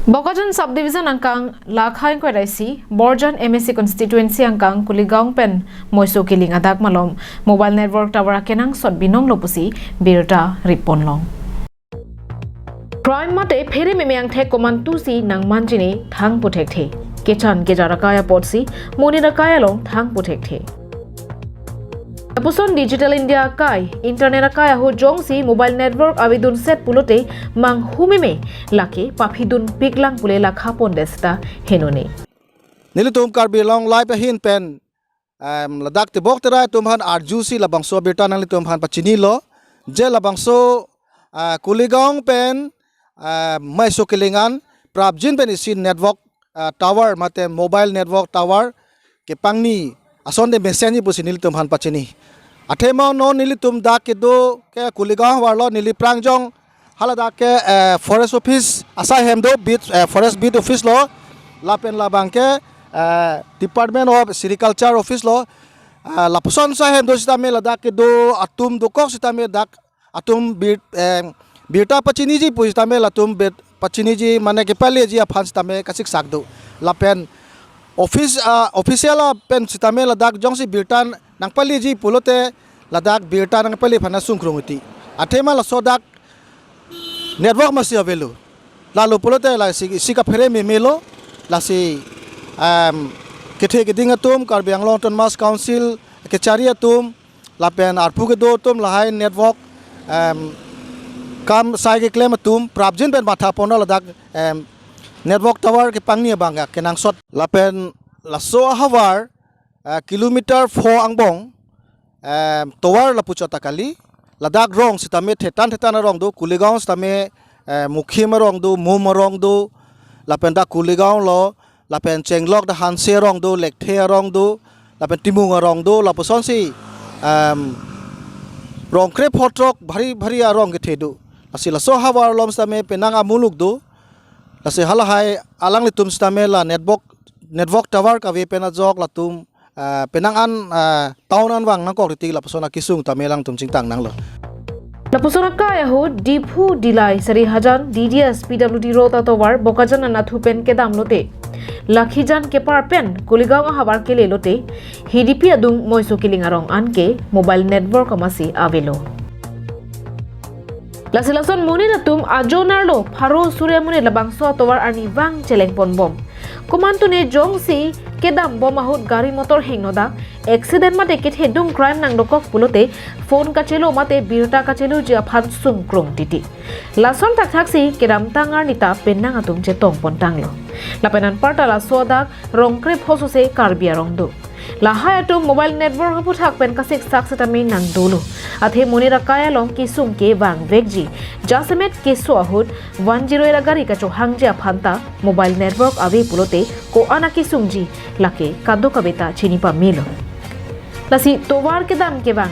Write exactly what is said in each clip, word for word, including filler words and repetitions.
Bokajan Subdivision angkang Lakha ingkoi ra isi, Borjan M A C constituency angkang Kuligaon pen Moiso Kiling adak malom mobile network tower akenangsot binong lo pusi birta ripon long. Crime mate phere meme angthek komantusi nangmanji ne thang pu thekthe. Kechan kejar akai apotsi monit akai along thang pu thekthe. Lapuson Digital India akai, internet akai ahut jongsi mobile network avedun set pulote manghu meme, lake paphidun piklang pule lakha pon desta henone. Nelitum Karbi Anglong Live ahin pen, em, ladak tebok terai atum aphan arjusi labangso abirta nanglitum aphan pachinilo. Je labangso, ah, Kuligaon pen, ah, Moiso Kiling an prapjin pen isi network, ah, tower mate mobile network tower kepangni asonte mesenji pusi nelitum aphan pachini. Athema non nelitum dak kedo ke Kuligaon havarlo, neli prangjong haladak ke, eh, forest office asai hem do, beat, eh, forest beat office lo, lapen labang ke, eh, Department of Sericulture office lo, eh, lapuson asai hem do sitame ladak kedo atum dokok sitame dak atum bir-, eh, birta pachiniji pu sitame latum bir-, pachiniji mane kepaleji aphan sitame kasiksak do. Lapen office, ah, official apen sitame ladak jongsi birta nangpaleji pulote ladak birta nangpale aphan sungkrung iti. Athema laso dak network masi avelo. Lalo pulote lasi isi kaphere memelo, lasi, em, kethe keding atum, Karbi Anglong Autonomous Council kechari atum, lapen arpu kedo atum lahai network, em, kam sai keklem atum prapjin pen matha pon ladak, em, network tower kepangni abang ya kenangsot. Lapen laso ahavar, eh, kilometer four angbong, em, tower lapu chot ta kali. Ladak rong sitame thetan thetan arong do, Kuligaon sitame, eh, Mukhim arong do, Mum arong do, lapen dak Kuligaon lo, lapen Chenglok dak Hanse arong do, Lekthe arong do, lapen Timung arong do, lapusonsi, em, rong krepho throk bhari bhari arong kethe do. Lasi laso ahavar along sitame penang amuluk do. Lasi halahai alanglitum sitame la network, network tower kave pen ajok latum, ah, penang an, ah, town an vang nangkok riti lapuson akesung tame alangtum chingtang nanglo. Lapuson akai ahut Diphu Dillai Sarihajan D D S P W D road atovar Bokajan anatthu pen kedam lote, Lakhijan kepar pen Kuligaon ahavar kele lote, Hidipi adung Moiso Kiling arong anke mobile network amasi avelo. Lasi lason monit atum ajonar lo pharo suri amonit labangso atovar arnivang cheleng pon bom. Komantune jongsi kedam bom ahut gari motor hingno dak accident mate kethedung crime nangdokok pulote phone kachelo mate birta kacheloji aphan sungkrung titi. Lason thakthak si kedamtang arni ta penang atum chetong pon tanglo. Lapen anparta laso adak rong krepho sose Karbi arong do. Lahai atum mobile network aphuthak pen kasiksak setame nang dolo. Athe monit akai along kesung ke vangvekji. Jasemet keso ahut one zero eight agari kachohangji aphan ta mobile network ave pulote ko-an akesungji lake kadokave ta chini pamelo. Lasi tovar kedam kevang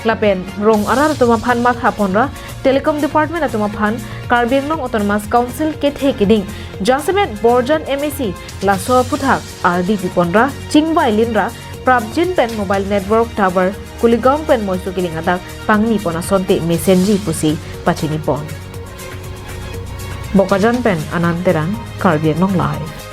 lapen rong arat atum aphan matha ponra, Telecom Department atum aphan, Karbi Anglong Autonomous Council kethe keding jasemet Borjan M A C laso aphuthak ardi piponra, chingvai linra, prapjin pen mobile network tower Kuligaon pen Moiso Kiling adak pangni pon asonte mesenji pusi pachini pon. Bokajan pen Anand Terang, Karbi Anglong Live.